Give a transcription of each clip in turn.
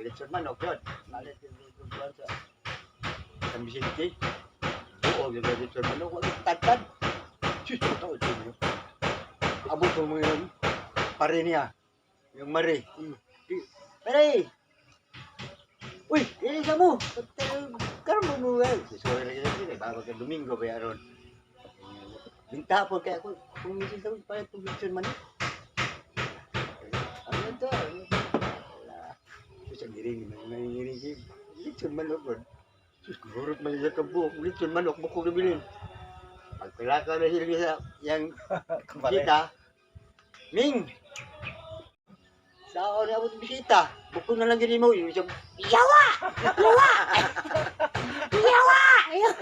Litson manok yun. Malit yung kuwan sa San Vicente. Oo, yung litson manok. Wag tagtad. Sus, totoo yun. Abot ko mo yun. Pare niya. Yung mare. Pare! Uy, ilisa mo! Karon mo mo eh. Sorry lagi lagi. Bago ka Domingo ba yaron. Binta po kaya ako. Kung minsan sa palit kong litson manok. Ano to? Wala. Sus, ang iring. Nangingiring siya. Litson manok bro. Sus, gurot man siya kabuok. Litson manok, bukog na bilin. Pagpilaka na sila sa yang bisita. Ming! Sa na abot bisita. Bukog na lang gini mo. Yung isang, yawa! Yawa! Yawa! Yawa!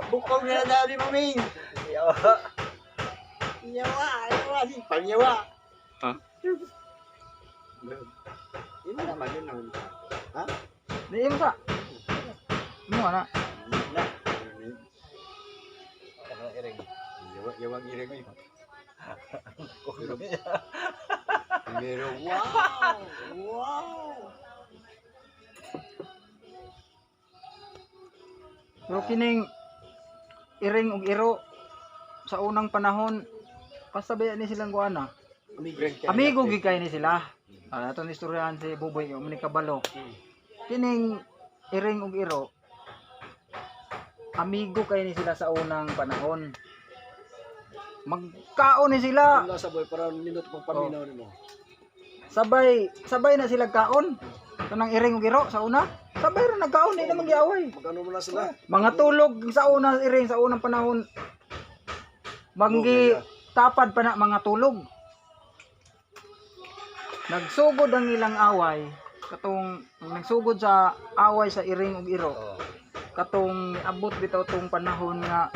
Bukog na lang daw ni mo, Ming. Yawa. Yawa! Yawa! Pangyawa! Ha? Yun na naman yun naman. Ha? Di mo sa. Mo na. Na. Ano iring? Yawa, yawang iring mo. Pero, pero wow! Wow! Pero kining iring ug iro sa unang panahon kasabi ni silang kuana. Amigo gid kay ni sila. Ah, atong istoryahan si Buboy kay ni kabalo. Kining iring ug iro amigo kay ni sila sa unang panahon. Magkaon ni sila. Wala sa boy para nindot pang paminaw nimo. Sabay sabay na sila kaon. Kanang iring ug iro sa una. Sabay ra nagkaon, di na magyaway. Magano mo na sila? Mga tulog sa una iring sa unang panahon. Manggi tapad pa na mga tulog. Nagsugod ang ilang away katong nagsugod sa away sa iring ug iro. Oo. Katong abot bitaw tong panahon nga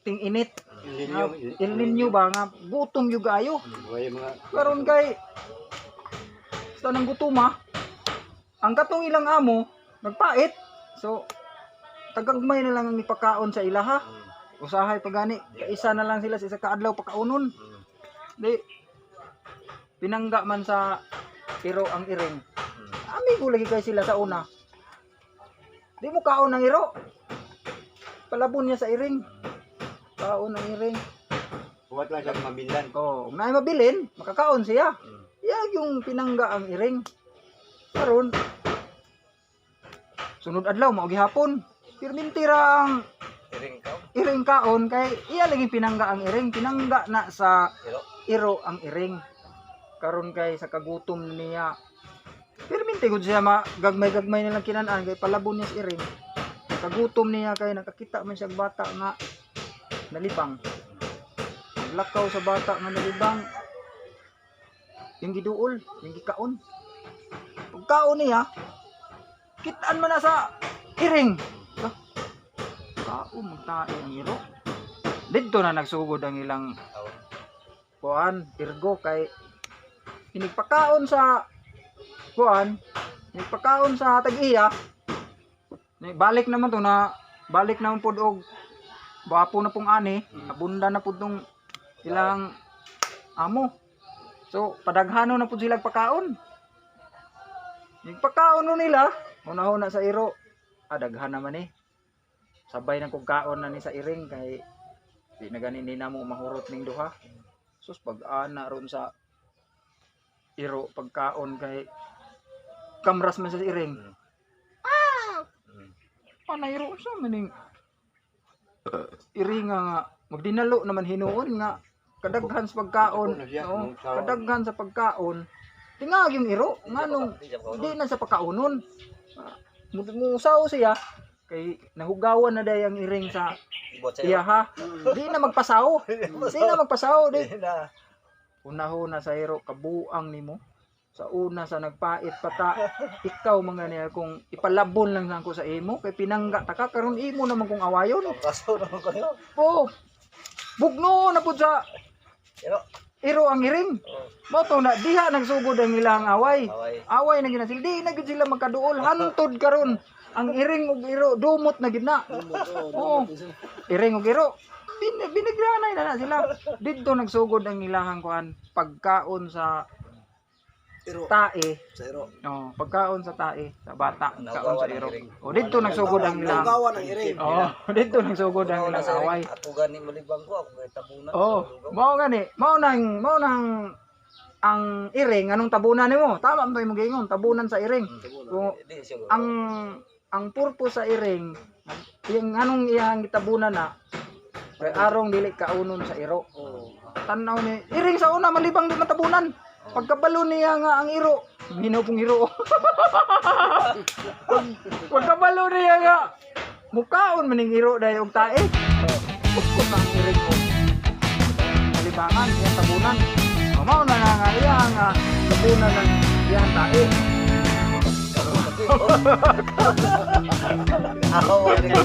ting init. El Nga, Niño. El Niño ba nga gutom yung kaayo. Buhay mga Karon kay sa nang gutuma, ang katong ilang amo nagpait. So tagagmay na lang ang ipakaon sa ilaha. Usahay pa gani, isa na lang sila sa isa ka adlaw pakaunon. Di pinangga man sa iro ang iring. Amigo lagi kay sila sa una. Di mo kaon ang iro. Palabon niya sa iring. Kaon ang iring. Huwag lang siya mabilan. Oh, kung naay mabilin, makakaon siya. Ya yung pinangga ang iring. Karon sunod adlaw mao gihapon. Pirminti ra ang Iring ka. iring kaon kay iya lagi pinangga ang iring, pinangga na sa Iro. iro ang iring. Karon kay sa kagutom niya. Pirminti gud siya ma gagmay-gagmay nilang kinan-an kay palabon niya sa iring. Kagutom niya kay nakakita man siya og bata nga nalibang. Naglakaw sa bata nga nalibang. Yung giduol, yung gikaon. Pagkaon niya, kitaan man na sa iring. Lah, kaon magtae ang iro. Didto na nagsugod ang ilang kuan, irgo kay inigpakaon sa kuan, inigpakaon sa tag-iya. Ni balik naman to na balik naman pod og bapo na pong ani, abunda na pud tong ilang amo. So padaghano na pud sila pagkaon. Pagkaon no nila, una-una sa iro, ah, daghan naman eh. Sabay nang kog kaon na ni sa iring kay di na gani ni namo mahurot ning duha. Sus, pag ana ron sa iro pagkaon kay kamras man sa iring. Ah! Panay iro sa maning iring nga nga magdinalo naman hinuon nga kadaghan sa pagkaon. Dako na siya, Oo, nung sa- kadaghan sa pagkaon. Tingag yung iro nganong di na sa pagkaunon. Ah, musaw siya kay nahugawan na day ang iring sa Ibot sa iya ha. Di na magpasaw. Di na magpasaw. Di Di na. Unahuna sa iro kabuang nimo. Sa una sa nagpait pata ikaw mga niya kung ipalabon lang ko sa imo kay pinangga ta ka karon imo naman kung awayon. Kaso naman ko yun. Oh. Bugno na pud sa Iro. iro ang iring. Oo. Mao to na diha nagsugod ang ilang away. Away. Away na gid na sila. Di na gid sila magkaduol hantod karon. Ang iring ug iro dumot na gid na. Oo. Iring ug iro. Binigranay na na sila. Didto nagsugod ang ilahang kuan pagkaon sa Iro. tae. Sa iro. Oh, pagkaon sa tae, sa bata, kaon Nagawa sa ng iro. iring. Oh, didto nagsugod ang ilang. Nagawa ng iring. Oh, didto nagsugod ang Una ilang sa iring, away. ako gani malibang ko, ako gani tabunan. Oh, sa lugaw. mao gani, mao nang ang iring anong tabunan nimo? Tama man to imong giingon, tabunan sa iring. Kung Di siguro. ang purpose sa iring, yung anong iyang gitabunan na kay arong dili kaunon sa iro. Oo. Tanaw ni iring sa una malibang di matabunan. Pagkabalo niya nga ang iro, minaw pong iro. Pagkabalo niya nga mukaon maning iro dahil og tae. Uskot ang iring ko. Malibangan iyang tabunan. O, mao na nga nga iya nga tabunan ng iyang tae. Ako, wala.